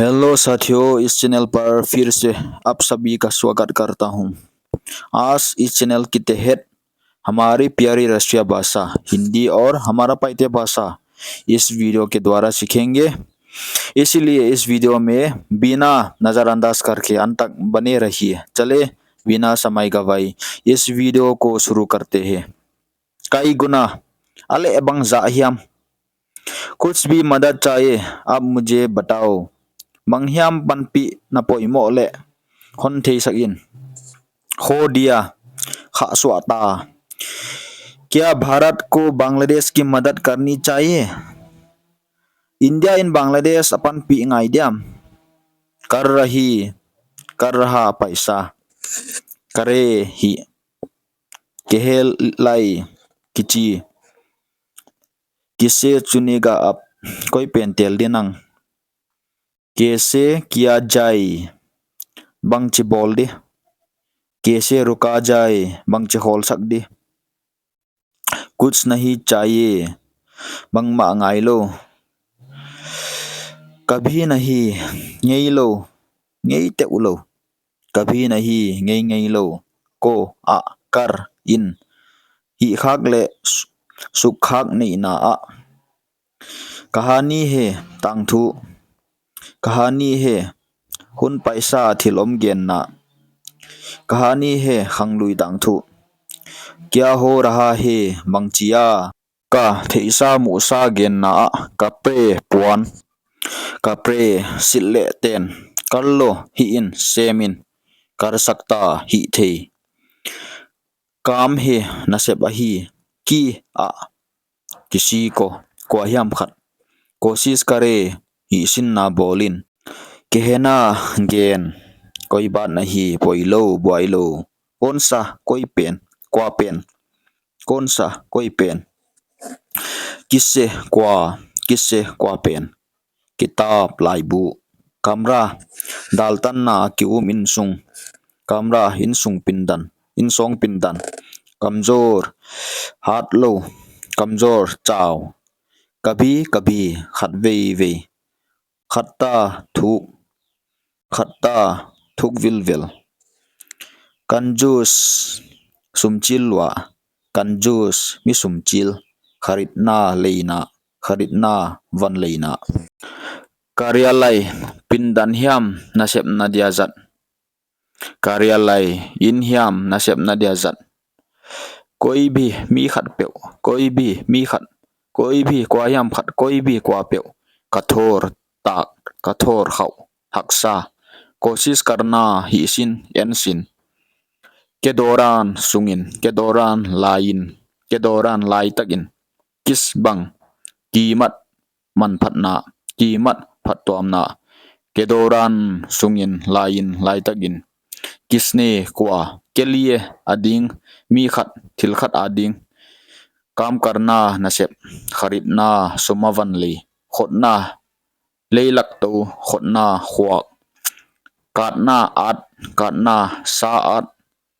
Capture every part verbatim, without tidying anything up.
हेलो साथियों, इस चैनल पर फिर से आप सभी का स्वागत करता हूँ। आज इस चैनल के तहत हमारी प्यारी राष्ट्रीय भाषा हिंदी और हमारा पाइते भाषा इस वीडियो के द्वारा सीखेंगे। इसीलिए इस वीडियो में बिना नज़रअंदाज करके अंत तक बने रहिए। चले, बिना समय गवाई इस वीडियो को शुरू करते हैं। Kai guna, a leh bangzah hiam? कुछ भी मदद चाहिए, आप मुझे बताओ. Bang hiam panpihna poimoh leh hon theisak in. खो दिया, khah suah ta. क्या भारत को बांग्लादेश की मदद करनी चाहिए? India in Bangladesh a panpih ngai diam? कर रही, कर रहा पैसा. करे ही. Khe lai, kichi. किसे चुनेगा अब? Koi pen tel di nang? कैसे किया जाए? Bangchi bawl di? कैसे रुका जाए? Bangchi khawlsak di? कुछ नहीं चाहिए, bangmah ngailou. कभी नहीं, ngeilou, ngei teuhlou. कभी नहीं, ngeingei lou. Ko, ah, कर, in. Hihkhak leh su-, sukkhak neihna ah. कहानी है, tangthu. कहानी है, hun paisa thil om genna. कहानी है, khanglui tangthu. क्या हो रहा है, bangchi a? Ka theihsa muhsa genna ah, कपड़े puan. कपड़े silh leh ten. कर लो, hih in, sem in. कर सकता, hih thei. काम है, nasep ahi. कि, ah, किसी को, kua hiam khat. कोशिश करे, hihsinna bawl in. कहना, gen. कोई बात नहीं, poilou, buailou. कौन सा, koi pen, kua pen. कौन सा, koi pen. किससे, kua, किससे, kua pen. किताब, laibu. कमरा, daltanna a ki-um insung. कमरा, insung pindan, insong pindan. कमज़ोर, hatlou. कमज़ोर, chau. कभी कभी, khatveivei. खट्टा, thuk. खट्टा, thuk vilvel. कंजूस, sumchil lua. कंजूस, mi sumchil. खरीदना, leina. खरीदना, van leina. कार्यालय, pindan hiam nasepna dia zat. कार्यालय, inn hiam nasepna dia zat. कोई भी, mi khatpeuh. कोई भी, mi khat. कोई भी, kua hiam khat. कोई भी, kuapeuh. कठोर, tak. कठोर, khauh. Haksa. कोशिश करना, hihsin, ensin. के दौरान, sungin. के दौरान, laiin. के दौरान, laitakin. किस, bang. कीमत, manphatna. कीमत, phattuamna. के दौरान, sungin, laiin, laitakin. किसने, kua. के लिए, ading. Mi khat, thil khat ading. काम करना, nasep. खरीदना, sum a van lei. खोदना, leilak tou khotna, khuak. काटना, at. काटना, sa at,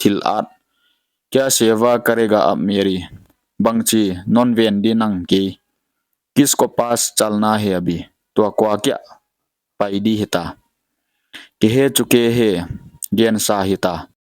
thil at. क्या सेवा करेगा अब मेरी? Bangchi non ven di nang kei? किसको पास चलना है अभी? Tua kua kiang pai di hita? कह चुके हैं, gensa hita.